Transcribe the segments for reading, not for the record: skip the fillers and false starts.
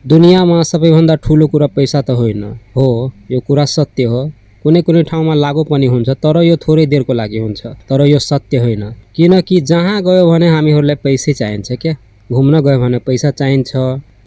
दुनियाँमा सबैभन्दा ठुलो कुरा पैसा त होइन हो, यो कुरा सत्य हो। कुनै कुनै ठाउँमा लागु पनि हुन्छ, तर यो थोरै देरको लागि हुन्छ। तर यो सत्य होइन, किनकि जहाँ गयो भने हामीहरूलाई पैसै चाहिन्छ क्या। घुम्न गयो भने पैसा चाहिन्छ,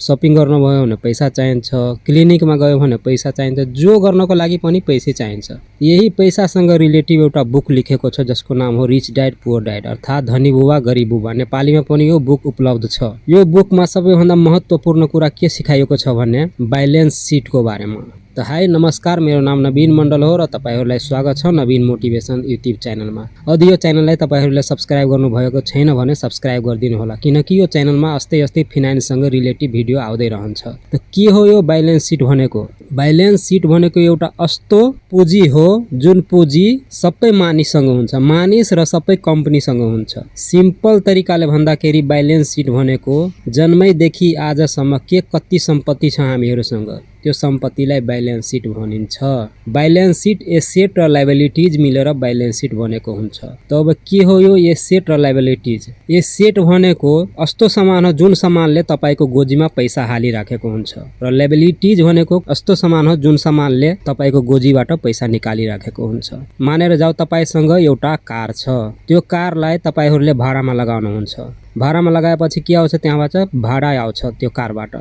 सपिङ गर्न गयो भने पैसा चाहिन्छ, क्लिनिकमा गयो भने पैसा चाहिन्छ, जो गर्नको लागि पनि पैसै चाहिन्छ। यही पैसासँग रिलेटिभ एउटा बुक लेखेको छ जसको नाम हो रिच ड्याड पुअर ड्याड, अर्थात् धनी बुबा गरिब बुबा। नेपालीमा पनि यो बुक उपलब्ध छ। यो बुकमा सबैभन्दा महत्त्वपूर्ण कुरा के सिकाइएको छ भने ब्यालेन्स सिटको बारेमा। त हाई नमस्कार, मेरो नाम नवीन मण्डल हो र तपाईहरुलाई स्वागत छ नवीन मोटिभेसन युट्युब च्यानलमा। यदि यो च्यानललाई तपाईहरुले सब्स्क्राइब गर्नुभएको छैन भने सब्स्क्राइब गरिदिनु होला, किनकि यो च्यानलमा यस्तै फिनान्ससँग रिलेटिभ भिडियो आउँदै रहन्छ। त के हो यो ब्यालेन्स सिट भनेको? ब्यालेन्स सिट भनेको एउटा यस्तो पुँजी हो जुन पुँजी सबै मानिससँग हुन्छ, मानिस र सबै कम्पनीसँग हुन्छ। सिम्पल तरिकाले भन्दाखेरि ब्यालेन्स सिट भनेको जन्मैदेखि आजसम्म के कति सम्पत्ति छ हामीहरुसँग, त्यो सम्पत्तिलाई ब्यालेन्स सिट भनिन्छ। ब्यालेन्स सिट एसेट र लायबिलिटीज मिलेर ब्यालेन्स सिट बनेको हुन्छ। त अब के हो यो एसेट र लायबिलिटीज? एसेट भनेको यस्तो सामान हो जुन सामानले तपाईको गोजीमा पैसा हालिराखेको हुन्छ, र लायबिलिटीज भनेको यस्तो सामान हो जुन सामानले तपाईको गोजीबाट पैसा निकालिराखेको हुन्छ। मानेर जाऊ तपाईसँग एउटा कार छ, त्यो कारलाई तपाईहरुले भाडामा लगाउनुहुन्छ। भाडामा लगाएपछि के आउँछ? त्यहाँबाट भाडा आउँछ त्यो कारबाट।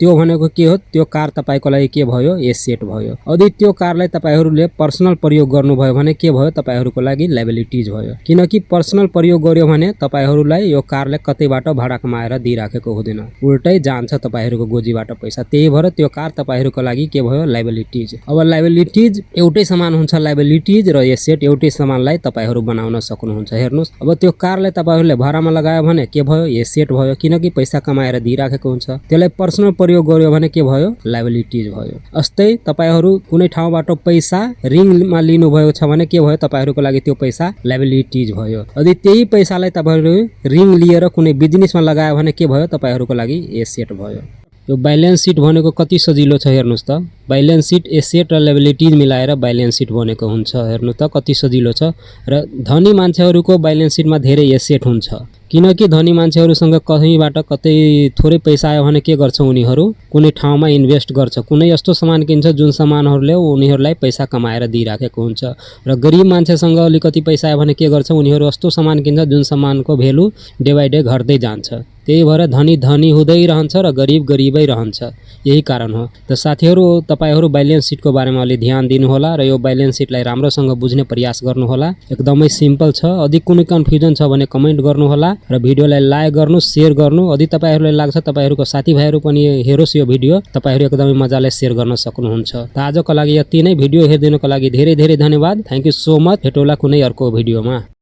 त्यो भनेको के हो? त्यो कार तपाईको लागि के भयो? एसेट भयो। यदि त्यो कारलाई तपाईहरुले पर्सनल प्रयोग गर्नुभयो भने के भयो? तपाईहरुको लागि लायबिलिटीज भयो। किनकि पर्सनल प्रयोग गर्यो भने तपाईहरुलाई यो कारले कतैबाट भाडा कमाएर दिइराखेको हुँदैन, उल्टै जान्छ तपाईहरुको गोजीबाट पैसा। त्यही भएर त्यो कार तपाईहरुको लागि के भयो? लायबिलिटीज। अब लायबिलिटीज एउटै समान हुन्छ, लायबिलिटीज र एसेट एउटै समानलाई तपाईहरु बनाउन सक्नुहुन्छ। हेर्नुस्, अब त्यो कारलाई तपाईहरुले भाडामा लगायो भने के भयो? एसेट भयो, किनकि पैसा कमाएर दिइराखेको हुन्छ। त्यसलाई पर्सनल प्रयोग गर्यो भने के भयो? लायबिलिटीज भयो। यस्तै तपाईहरु कुनै ठाउँबाट पैसा ऋणमा लिनुभएको छ भने के भयो? तपाईहरुको लागि त्यो पैसा लायबिलिटीज भयो। यदि त्यही पैसालाई तपाईहरु ऋण लिएर कुनै बिजनेसमा लगायो भने के भयो? तपाईहरुको लागि एसेट भयो। यो ब्यालेन्स सिट भनेको कति सजिलो छ हेर्नुस् त। ब्यालेन्स सिट एसेट र लायबिलिटीज मिलाएर ब्यालेन्स सिट बनेको हुन्छ। हेर्नु त कति सजिलो छ। र धनी मान्छेहरुको ब्यालेन्स सिटमा धेरै एसेट हुन्छ, किनकि धनी मान्छेहरुसँग कहीँबाट कतै थोरै पैसा आयो भने के गर्छ? उनीहरु कुनै ठाउँमा इन्भेस्ट गर्छ, कुनै यस्तो सामान किन्छ जुन सामानहरुले उनीहरुलाई पैसा कमाएर दिइराखेको हुन्छ। र गरिब मान्छेसँग अलिकति पैसा आयो भने के गर्छ? उनीहरु यस्तो सामान किन्छ जुन सामानको भ्यालु डे बाइ डे घट्दै जान्छ। त्यही भएर धनी धनी हुँदै रहन्छ र गरिब गरिबै रहन्छ। यही कारण हो। त साथीहरु, तपाईहरु ब्यालेन्स सिटको बारेमा अलि ध्यान दिनु होला र यो ब्यालेन्स सिटलाई राम्रोसँग बुझ्ने प्रयास गर्नु होला। एकदमै सिम्पल छ। यदि कुनै कन्फ्युजन छ भने कमेन्ट गर्नु होला र भिडियोलाई लाइक गर्नु, शेयर गर्नु। यदि तपाईहरुलाई लाग्छ तपाईहरुको साथीभाइहरु पनि हेरोस् यो भिडियो, तपाईहरु एकदमै मजाले शेयर गर्न सक्नुहुन्छ। त आजको लागि यति नै। भिडियो हेर्दिनको लागि धेरै धेरै धन्यवाद। Thank you so much. भेटौँला कुनै अर्को भिडियोमा।